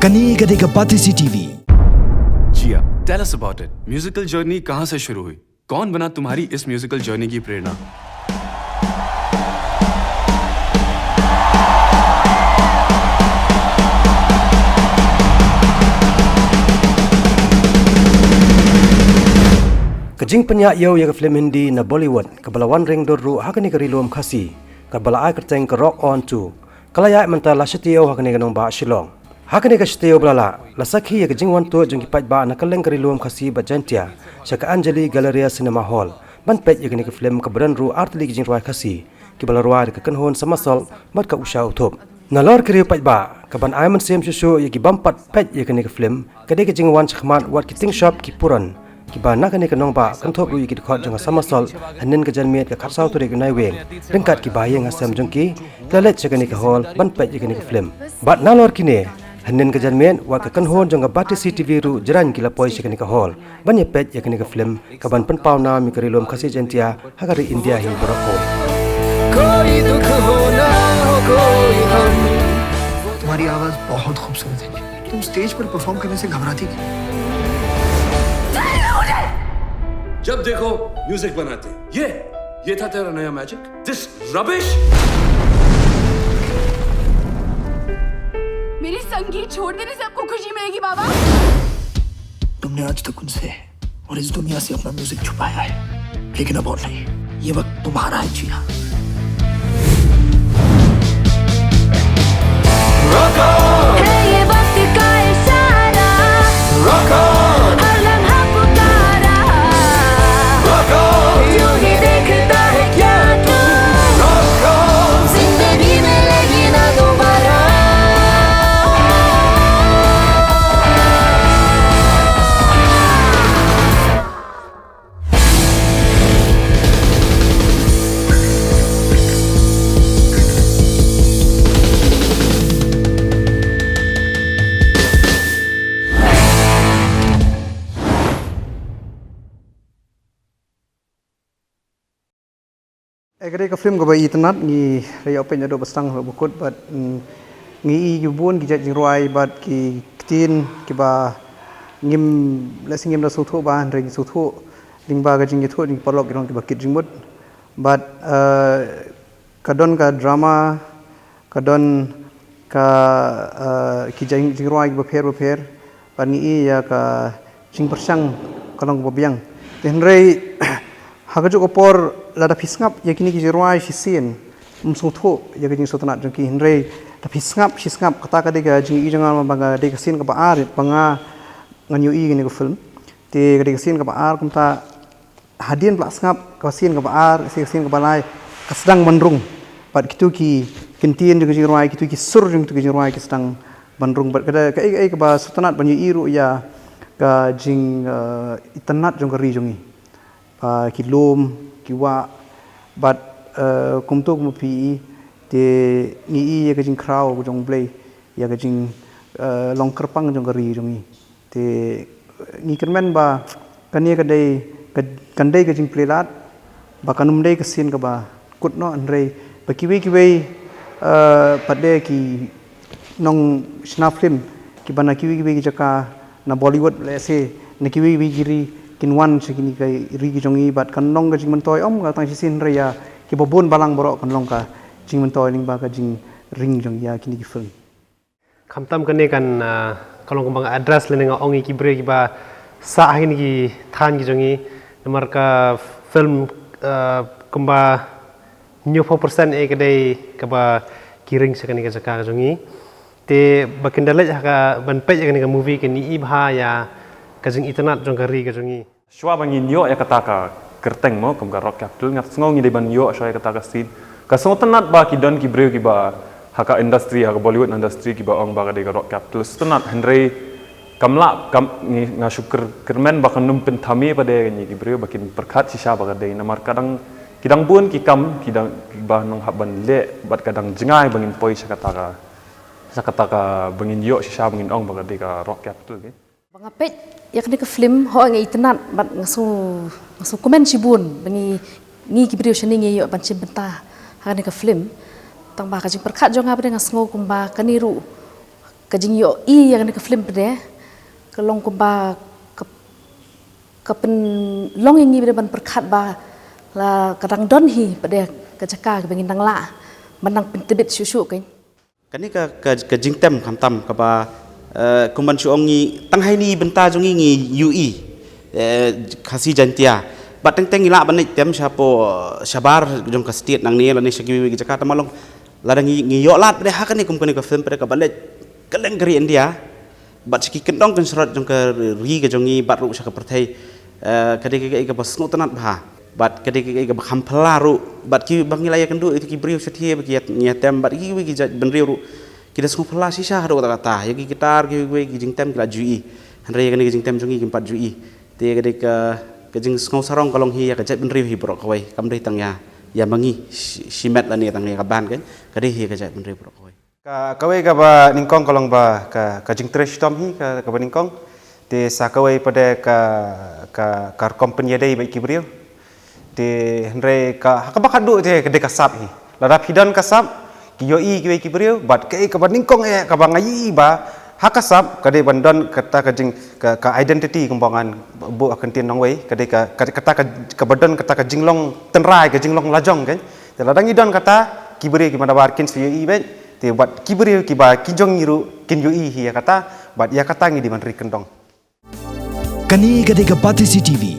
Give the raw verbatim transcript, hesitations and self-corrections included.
Kane ka dei ka Batesi T V. Jiya, tell us about it। Musical journey कहाँ से शुरू हुई? कौन बना तुम्हारी इस म्यूजिकल जर्नी की प्रेरणा? Ka jingpynïaid ïew ïa ka film Hindi na Bollywood kaba la wan ring dur ruh ha kane ka ri lum Khasi, kaba la ai kyrteng ka Rock On two, ka la ïaid mynta la shi taïew ha kane ka nongbah Shillong. Ha kane ka shi taïew ba la lah, la sakhi ïa ka jingwan tuid jong ki paidbah na kylleng ka ri lum Khasi bad Jaiñtia sha ka Anjali Galleria Cinema Hall ban peit ïa kane ka film kaba don ruh ar tylli ki jingrwai Khasi kiba la rwai da ka Kynhun Samasol bad ka Usha Uthup. Nalor ki riew paidbah, ka ban ai mynsiem shuh shuh ïa ki bym pat peit ïa kane ka film ka dei ka jingwan shakhmat wat ki tyngshop ki puron kiba na kane ka nongbah kynthup ruh ïa ki dkhot jong ka Samasol hynnin ka janmiet ka khatsaw tarik u Naiwieng, ryngkat ki bahaïing hasem jong ki, ki la leit sha kane ka hall ban peit ïa kane ka film. Bad nalor kine, hynnin ka janmiet wat ka kynhun jong ka Batesi T V ruh jrang ki la poi sha kane ka hall ban ïa peit ïa kane ka film ka ban pynpaw nam ïa ka ri lum Khasi Jaiñtia ha ka ri India hi baroh kawei. कोई दुख हो ना हो कोई गम। तुम्हारी आवाज बहुत खूबसूरत है। तुम स्टेज पर परफॉर्म करने से घबराती क्यों? जब देखो म्यूजिक बनाते। ये ये था तेरा नया मैजिक। This rubbish. मेरे संगीत छोड़ देने से आपको खुशी मिलेगी बाबा। तुमने आज तक उनसे और इस दुनिया से अपना म्यूजिक छुपाया है, लेकिन अब और नहीं। ये वक्त तुम्हारा है जीना। है ये वक्त का इशारा, हर लम्हा पुकारा। यूं ही देखता है क्या तू, जिंदगी मिलेगी ना दोबारा। Ïa kane ka film kaba itynnad ngi la ïoh peit naduh ba sdang haduh ba kut bad, mm, ngi i ki bun ki jait jingrwai bad ki ktien kiba ngim, lehse ngim da sngewthuh ba, hynrei ngi sngewthuh lyngba ka jingïathuh jong ki paralok ki long kiba kit jingmut. Bad, eh, ka don ka drama, ka don ka, eh, ki jing, jingrwai kiba pher ba pher, bad ngi i ïa ka jingpyrshang ka long kaba biang. Te hynrei ha kajuh ka por lada phi sngap ïa kine ki jingrwai shisien, ym sngewthuh ïa ka jingsngewtynnad jong ki, hynrei lada phi sngap shi sngap, kata ka dei ka jing i jong nga ba ka dei ka sien kaba ar ba nga ngan ïohi ïa kane ka film. Te ka dei ka sien kaba ar, kumta hadien ba la sngap ka sien kaba ar, ka sien kaba lai, ka sdang ban rung. Bad kito ki kyntien jong ki jingrwai, kito ki sur jong kito ki jingrwai ki sdang ban rung. Bad ka dei kaei kaei kaba sngewtynnad ban ïohi ruh ïa ka jing, eh, itynnad jong ka ri jong ngi. Ba ki lum, ki wah, bad, eh, kumto kumba phi i, te ngi i ïa ka jingkhraw ka jong U Blei ïa ka jing, eh, long kyrpang jong ka ri jong ngi. Te ngi kyrmen ba kane ka dei ka, kan dei ka jingplie lad, ba kan ym dei ka sien kaba kut noh, hynrei ba kiwei kiwei, eh, pat de ki nongshna film kiba na kiwei kiwei ki jaka na Bollywood, lehse na kiwei kiwei ki ri, kin wan sha kine ki ri ki jong ngi, bad kan long ka jingmyntoi, ym ka tang shisien, hynrei ïa kiba bun balang baroh kan long ka jingmyntoi lyngba ka jingring jong ïa kine ki film. Khamtam kane kan, ah, ka long kumba nga address lane nga ong ïa ki briew kiba sah ha kine ki thaiñ ki jong ngi, namar ka film, ah, kumba hynñiewphew percent eh ka dei kaba ki ring sha kane ka jaka ka jong ngi. Te ba kin da leit ha ka ban peit ïa kane ka movie kin i bha ïa ka jingitynnad jong ka ri ka jong ngi. Shuwa ba ngin ïoh ïa kata ka kyrteng mo, kum ka Rock Capital, nga sngew ngi dei ban ïoh shuwa ïa kata ka scene. Ka sngewtynnad ba ki don ki briew kiba ha ka industry, ha ka Bollywood industry, kiba ong ba ka dei ka Rock Capital. Sngewtynnad, hynrei kam lah, kam, ngi, nga shu kyr, kyrmen ba kan ym pynthame pat de ïa ngi ki briew ba kin pyrkhat shisha ba ka dei, namar ka dang, ki dang bun ki kam, ki dang, kiba nang hap ban leh, bad ka dang jngai ba ngin poi sha kata ka, sha kata ka, ba ngin ïoh shisha ba ngin ong ba ka dei ka Rock Capital, okay? Ba nga peit ïa kane ka film, hooid nga itynnad bad nga sngew, nga sngew kmen shibun ba ngi, ngi ki briew shane ngi ïoh ban shim bynta ha kane ka film. Tang ba ka jingpyrkhat jong nga ba dei, nga sngew kumba kane ruh ka jingïohi ïa kane ka film pat de ka long kumba ka, ka pynlong ïa ngi pat de ban pyrkhat ba la ka dang don hi pat de ka jaka kaba ngin dang lah ban dang pyntbit shuh shuh kein. Kane ka, ka, ka jingtem khamtam kaba, eh, kumban shu ong ngi tang ha ine i bynta jong ngi ngi ïohi, eh, Khasi Jaintia. Bad teng teng ngi lah ban leit tem shapoh shabar jong ka state nangne lane sha kiwei kiwei ki jaka, tangba long lada ngi, ngi ïoh lad pat de ha kane kum kane ka film pat de kaba leit kylleng ka ri India bad sha ki kyndong kynshrot jong ka ri ka jong ngi bad ruh sha ka pyrthei. Eh, ka dei ka, ka, kaba sngewtynnat bha bad ka dei ka, ka, kaba kham phylla ruh bad kiba ngi la ïakynduh ïa ki briew shathie ba ki ïa, ïa tem bad kiwei ki jait bynriew ruh ki da sngewphylla shisha haduh katta katta. Ïa ki ktar kiwei ki jingtem ki la ju ïohi, hynrei ïa kane ka jingtem jong ngi kim pat ju ïohi. Te ka dei ka, ka jingsngewsarong ka long hi ïa ka jait bynriew hi baroh kawei, kam dei tang ïa, ïa ma ngi shi, shimet lane tang ïa ka band kein, ka dei hi ïa ka jait bynriew baroh kawei. Ka, kawei kaba nyngkong ka long ba ka, ka jingtrei shitom hi ka, kaba nyngkong. Te sa kawei pat de ka, ka, ka rukom pynïadei bad ki briew. Te hynrei ka, ha kaba khatduh te ka dei ka sap hi. Lada phi don ka sap, ki ïohi kiwei ki briew, bad kaei kaba nyngkong eh kaba nga ïohi ba ha ka sap ka dei ban don kata ka jing, ka, ka identity kumba ngan buh ha ka ktien nongwei, ka dei ka, ka, kata ka, kaba don kata ka jinglong tynrai, ka jinglong lajong kein. Te lada ngi don kata, ki briew ki madabar kin sa ïohi beit. Te bad ki briew kiba ki jong ngi ruh kin ïohi hi ïa kata, bad ïa kata ngi dei ban ri kyndong. Kane ka dei ka Batesi TV.